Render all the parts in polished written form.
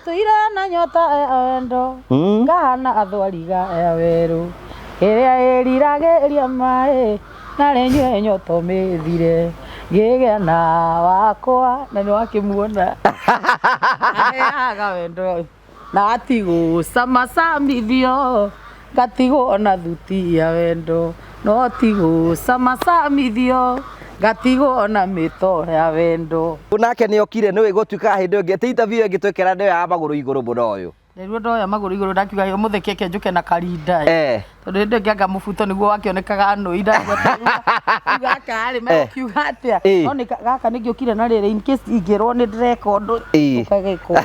Ndatũire na nyota ya wendo ngahana athwariga ya werũ ĩrĩa ĩriragĩria maĩ na rĩnyue nyota ũmĩthire ngĩgĩa na wakwa na nĩ wakĩmuona aheaga wendo na atigũcamacamithio ngatigwo na thuti ya wendo no tigũcamacamithio ngatigwo na mĩto ya wendo. Nake nĩ okire nĩ gũtuĩkaga hĩndĩ ĩngĩ ti interview ĩngĩ twĩkĩra nĩyo ya magũrũ igũrũ mũno ũyũ. Nĩruo ndoya magũrũ igũrũ ndakiuga ũmũthĩ keke njũke na karinda. Tondũ hĩndĩ ĩngĩ anga mũbuto nĩguo wakĩonekaga nũi ndaigua gaka rĩ megũkiuga atĩa. No nĩ gaka nĩngĩũkire na rĩrĩ in case ingĩrwo nĩ ndĩreka ũndũ ũkagĩkwo.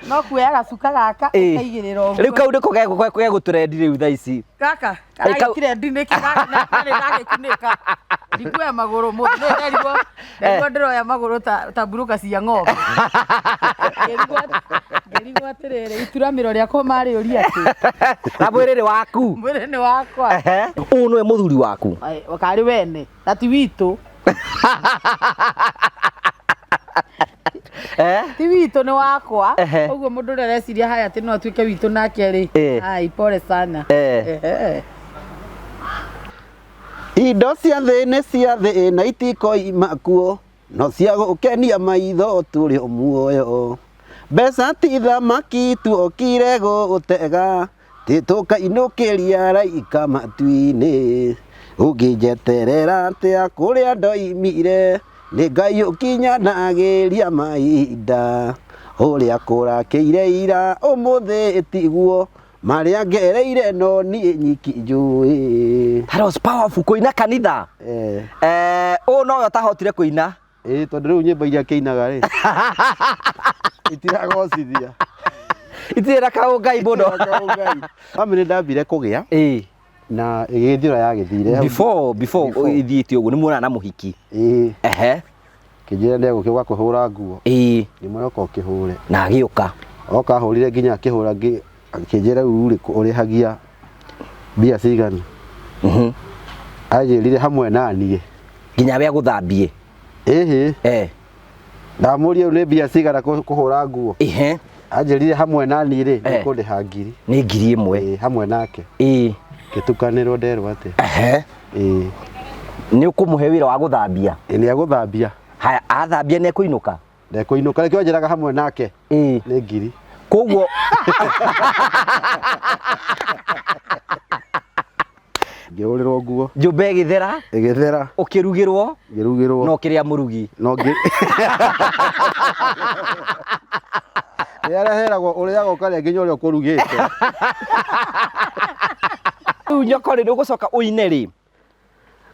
No kuoya gacuka gaka ũkaigĩrĩra ũguo. Rĩu kau nĩko gegũtũrendi rĩu thaa ici. Gaka karagĩkire ndinĩki narĩ ndagĩkunĩka. Ndikuoya magũrũ mũthĩ nĩ nderirwo nderirwo ndĩroya magũrũ ta mburũka cia ng'ombe. Ngĩrigwo atĩrĩrĩ ituramĩro rĩakwa marĩũria atĩ. Na mwĩrĩ nĩ waku. Mwĩrĩ nĩ wakwa. Ũyũ nĩwe mũthuri waku. Karĩ wene na ti witũ. Ti witũ nĩ wakwa. Ũguo mũndũ ũrĩa areciria haya atĩ no atuĩke witũ nake rĩ. Ai pole sana. Indo cia thĩ nĩ cia thĩ na itikoima kuo, no cia gũkenia maitho tũrĩ o muoyo. Mbeca ti thamaki tuokire gũtega, ti tũkainũkĩria araika matu-inĩ. Ũngĩnjeterera atĩa kũrĩa ndoimire, nĩ Ngai ũkinyanagĩria mahinda. Ũrĩa kũrakĩire ira ũmũthĩ tiguo, marĩa ngereire no niĩ nyiki njũĩ. That was powerful kũina kanitha. Ũyũ nowe ũtahotire kũina. Ĩĩ tondũ rĩu nyĩmbo iria akĩinaga rĩ itiragocithia. Itirĩ na kaũngai mũno. Famĩlĩ ndambire kũgĩa na ĩgĩgĩthiĩ ũrĩa yagĩthire. Before before ithiĩte ũguo nĩ muonana na mũhiki. Ĩĩ. Kĩnjĩra nĩ egũkĩũka kũhũra nguo. Ngĩmwĩra ũka ũkĩhũre. Na agĩũka. Oka ahũrire nginya akĩhũra akĩnjĩra rĩu rĩ ũrĩhagia mbia cigana. Anjĩrire hamwe na niĩ. Nginya we agũthambie. Ĩhĩ. Ndamũria rĩu nĩ mbia cigana kũhũra nguo. Anjĩrire hamwe na niĩ rĩ nĩ kũndĩha ngiri. Nĩ ngiri ĩmwe. Ĩĩ hamwe nake. Ngĩtukanĩrwo nderwo atĩa. Ĩĩ. Nĩ ũkũmũhe wĩra wa gũthambia. Ĩĩ nĩ agũthambia. Haya athambia nĩ ekũinũka? Ndekũinũka nĩkĩo anjĩraga hamwe nake. Nĩ ngiri. Koguo Ngĩhũrĩrwo nguo. Nyũmba ĩgĩthera. Ĩgĩthera. Ũkĩrugĩrwo. Ngĩrugĩrwo. Na ũkĩrĩa mũrugi. No ngĩ Nĩ areheragwo ũrĩaga ũkarĩa nginya ũrĩa ũkũrugĩte. Rĩu nyoko rĩ, nĩ ũgũcoka ũine rĩ?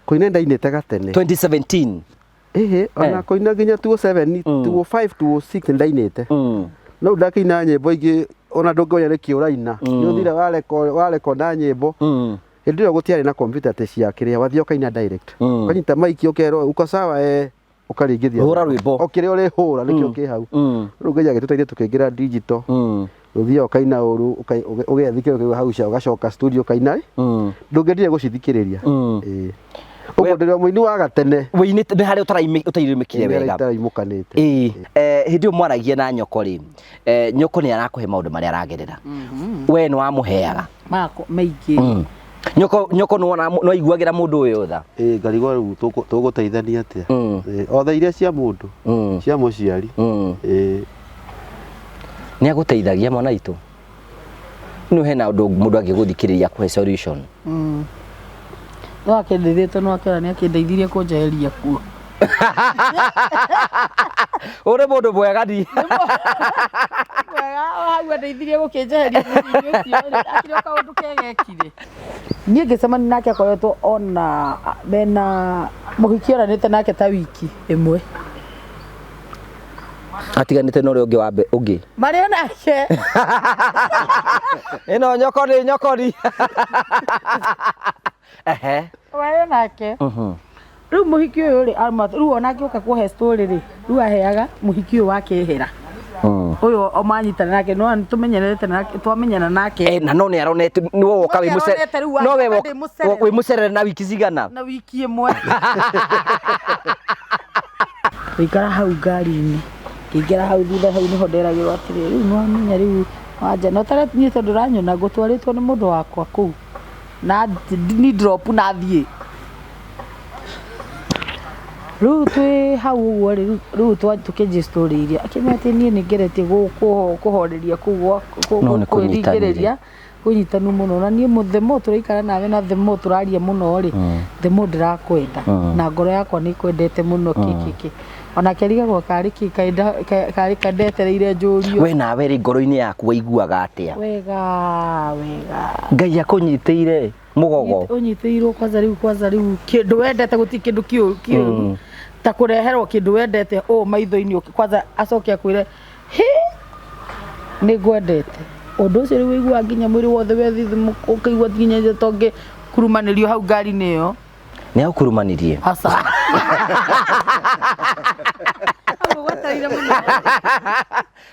Kũina ndainĩte gatene. 2017. Ĩhĩ, ona kũina nginya 2007, 2005, 2006 nĩ ndainĩte. No rĩu ndakĩina nyĩmbo ingĩ ona ndũngĩmenya nĩkĩ ũraina. Nĩ ũthire warekonda nyĩmbo. Hĩndĩ ĩyo gũtiarĩ na computer atĩ cia kĩrĩa, wathiĩ ũkaina direct. Ũkanyita mic ũkerwo uko sawa eh, ũkaringithia. Hũra rwĩmbo. O kĩrĩa ũrĩhũra nĩkĩo kĩ hau. Rĩu Ngai agĩtũteithia tũkĩingĩra digital. Ũthiaga ũkaina ũru, ũgethikĩrĩria ũkaigua hau cia, ũgacoka studio ũkaina. Ndũngĩendire gũcithikĩrĩria. Ĩĩ. Ũguo ndĩrĩ o mũini wa gatene. Wĩinĩte nĩ harĩa ũtairĩmĩkire Nĩ harĩa wega. itaraimũkanĩte. Ĩĩ. Hĩndĩ ĩyo mwaragia na nyoko rĩ, nyoko nĩ arakũhe maũndũ marĩa aragerera. We nĩ wamũheaga? Makwa maingĩ. Nyoko nyoko nĩ wona nĩ waiguagĩra mũndũ ũyũ tha? Ĩĩ ngarigwo rĩu tũgũteithania atĩa? Ĩĩ, othe iria cia mũndũ, cia mũciari. Ĩĩ. Nĩ agũteithagia mwana witũ? Nĩ hena ũndũ mũndũ angĩgũthikĩrĩria akũhe solution? No akĩndeithia tondũ akĩona nĩ akĩndeithirie kũnjeheria kuo. Ũrĩ mũndũ mwega ni. Mwega, o hau andeithirie gũkĩnjeheria mũciĩ-inĩ ũcio rĩ, akĩrĩ o kaũndũ kega ekire. Niĩ ngĩcemania nake akoretwo ona mena mũhiki oranĩte nake ta wiki ĩmwe. Atiganĩte na ũrĩa ũngĩ wa ũngĩ. Marĩ o nake. Ĩno nyoko nĩ nyokori. Ehe. Marĩ o nake. Rĩu mũhiki ũyũ rĩ, auma, rĩu ona angĩũka kũhe story rĩ, rĩu aheaga mũhiki ũyũ wakehera. Ũyũ o manyitana nake, no tũmenyerete nake, twamenyana nake. Na no nĩ aronete, nĩ we woka No wĩ nĩ mũce- aronete rĩu no we angĩũka woka ndĩ mũcerere. wĩ mũcerere na wiki cigana? Na wiki ĩmwe. Tũikara hau ngari-inĩ. Ngĩingĩra hau thutha, hau nĩho nderagĩrwo atĩrĩrĩ, rĩu nĩwamenya rĩu wanja no tara niĩ tondũ ũranyona ngũtwarĩtwo nĩ mũndũ wakwa kũu na ni drop na thiĩ. Rĩu twĩ hau ũguo rĩ, rĩu tũkĩnjia story iria akĩmenya atĩ niĩ nĩ ngeretie kũhoreria kũu No nĩ kwĩringĩrĩria kũnyitanu mũno, na niĩ the more tũraikara nawe na the more tũraria mũno rĩ, the more ndĩrakwenda na ngoro yakwa nĩ ĩkwendete mũno kĩ onake arigagwo karĩ kĩ karĩ kandetereire njũrio. We nawe rĩ, ngoro-inĩ yaku waiguaga atĩa? Wega wega. Ngai akũnyitĩire mũgogo. Ũnyitĩirwo kwanza rĩu, kwanza rĩu kĩndũ wendete gũtirĩ kĩndũ kĩũru ta kũreherwo kĩndũ wendete ũũ maitho-inĩ, kwanza acoke akwĩre hĩ nĩ ngwendete. Ũndũ ũcio rĩu ũiguaga nginya mwĩrĩ wothe wethithimũka, ũkaigua nginya tongĩ kurumanĩrio hau ngari-inĩ ĩyo. Nĩ agũkurumanirie? Aca. Hau ũgwetereire mũno.